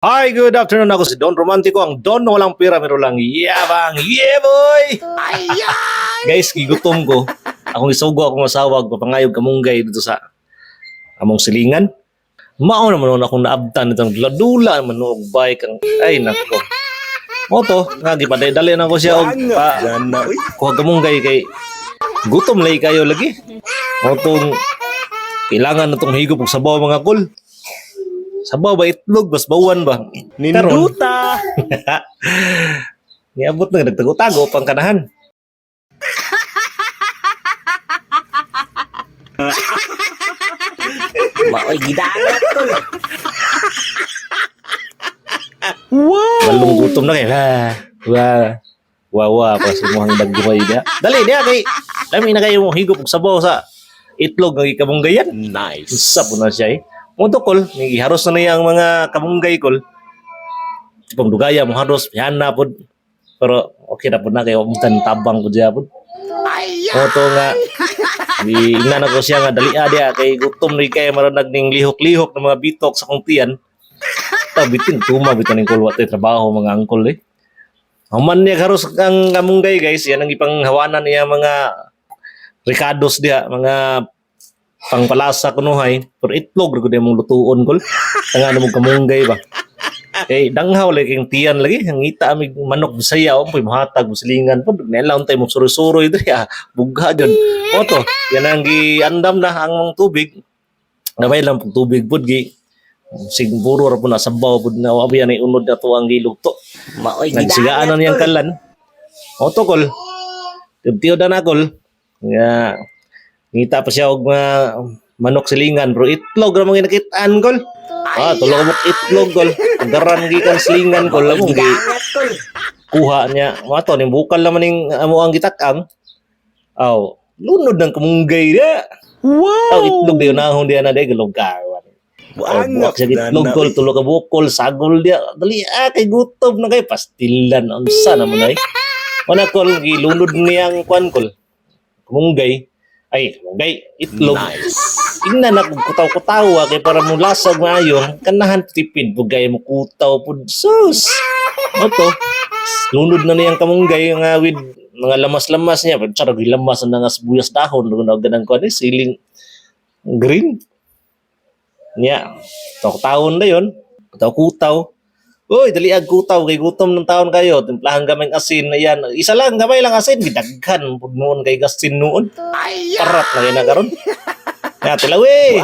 Hi, good afternoon. Ako si Don Romantico, ang Don na walang pera pero lang yabang. Yeah, boy! Guys, gigutom ko. Akong isugo akong asawa, papangayog kamunggay dito sa among silingan. Mao naman noon akong naabtan itong dula naman noog bike ang ay nako. Mo to, nga gipaday-dali na ko siya og pa, kuha kamunggay kay gutom lagi kayo lagi. Mo tong kailangan na tong higop og sabaw, mga kol. Sabaw ba, itlog, bas bawan ba? Ninduta! Niabot na nagtago-tago pang kanahan. Maoy gidangat tol. Wow! Walong gutom na kayo. Ha, wa, wa, wa, pa sa muhang dagway niya. Dali niya kay, dami na kayo mo higop og sabaw sa itlog ng ikamunggayan. Nice. Isa po na siya eh. Mo kol, giharos na niya ang mga kamunggay kol. Tipong dugaya mo haros, yana pod. Pero okay na po na kayo, umutan tabang ko diya pod. O to nga, giingnan ako siya nga, dali diya, kay gutom ni kay maranag ning lihok-lihok ng mga bitok sa kong tiyan. Ta bitin tuma bitin ning kol wa trabaho mga angkol eh. Human niya karos ang kamunggay, guys, yan ang ipanghawanan niya mga ricados diha, mga pangpalasa kunuhay, pero itlog ra gud imong lutuon kol. Tanga na mong kamunggay ba. Kay danghaw lagi kang tiyan lagi, ang ngita amig manok Bisaya o poy mohatag mo silingan pod, nela untay mo suroy-suroy diri ah, bugha jud. O to, yan ang giandam na ang mong tubig. Gamay lang pug tubig pod gi siguro ra po na sabaw pod na wa biya ni unod na to ang gilugto. Maoy Nagsigaan na gidangat niyang tol. kalan. O to kol. Tiyo na kol. Nga ngita pa siya og mga manok silingan bro, itlog ra mga nakitaan kol. Ah, tulo ka mo itlog kol. Garan gikan silingan kol Maoy among gi gidangat tol. kuha niya. Mga to ning bukal naman ning amo ang gitakang. Aw, lunod ng kamunggay dia. Wow! Aw, itlog dayon nahon diya na day galog ka. Oh, buwak siya itlog kol, tulo ka bukol, sagol dia. Dali ah, kay gutom na kay pastilan. Unsa naman ay. Wala kol, gilunod niyang kwan kol. Kamunggay. Ay, kamunggay, itlog. Nice. Ingnan ako kutaw-kutaw ah, kay para mo lasag maayo. Kanahan tipid pud kay mo kutaw pud sus. Mo to. Lunod na niyang kamunggay nga with mga lamas-lamas niya. Pero charot, lamas na nga sibuyas dahon. Lugon na ganang kuan eh, siling green. Niya, taon na yon. Kutaw kutaw. Uy, dali ag kutaw kay gutom ng taon kayo. Timplahan kaming asin ayan. Isa lang gamay lang asin gidaghan pud noon kay gasin noon. Parat na kay na karon. Ya, tilawi.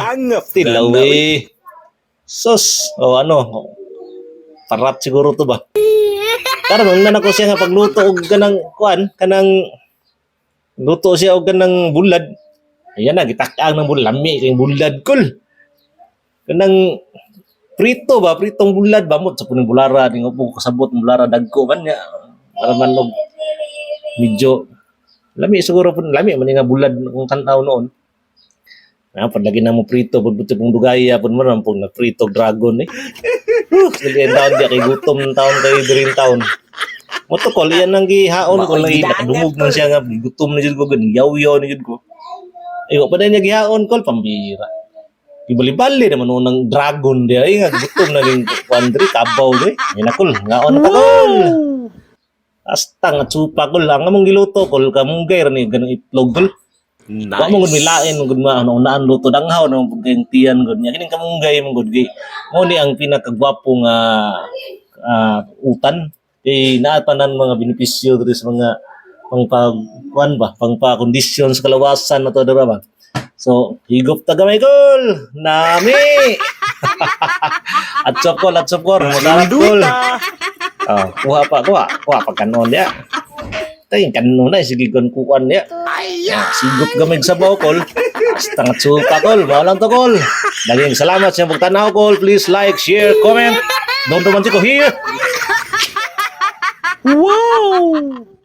Tilawi. Sus, o ano. Parat siguro to ba? Karon nang ko siya nga pagluto og kanang kuan, kanang luto siya og kanang bulad. Ayan na gitak-ang ng bulad, lami kay bulad kol. Kanang prito ba, pritong bulad ba mo sa puning bulara ning upo kasabot ng bulara dagko man niya. Para man og medyo lami siguro pud lami man nga bulad kung tan-aw noon. Na pag lagi na mo prito, pag buti pong dugaya, pud mo naman pong nagprito dragon eh. Dali ang taon diya kay gutom ng taon kay diring taon. Mo to kol, yan ang gihaon ko Maoy lagi gidangat, nakadungog man tol. siya nga gutom na jud ko gani yaw-yaw na jud ko. Ay wa pa na niya gihaon kol pambira. Ibali-bali naman noon ng dragon diya ay nga gutom na ning kuan diri kabaw diri. Ay nakol, ngaon na ta kol. Asta nga tsupa kol ang among giluto kol kamunggay ra ni ganang itlog kol. Nice. Wa mo gud milain mo gud ma unaan luto danghaw na mo kayong tiyan gud nya kining kamunggay mo gud gi. Mo ni ang pinakagwapo nga utan kay naa tanan mga benepisyo diri sa mga pangpa kuan ba pangpa-kondisyon sa kalawasan na to dira ba. So, higop ta gamay kol. Nami. At sokol at sokor mo kol. Ah, kuha pa kuha, kuha pa kanon ya. Tay kanon na sige kon kuan ya. Ya, sigop gamay sa sabaw kol. Basta nga tsupa kol, mao lang to kol. Daging salamat sa pagtanaw kol. Please like, share, comment. Don Romantico here. Wow!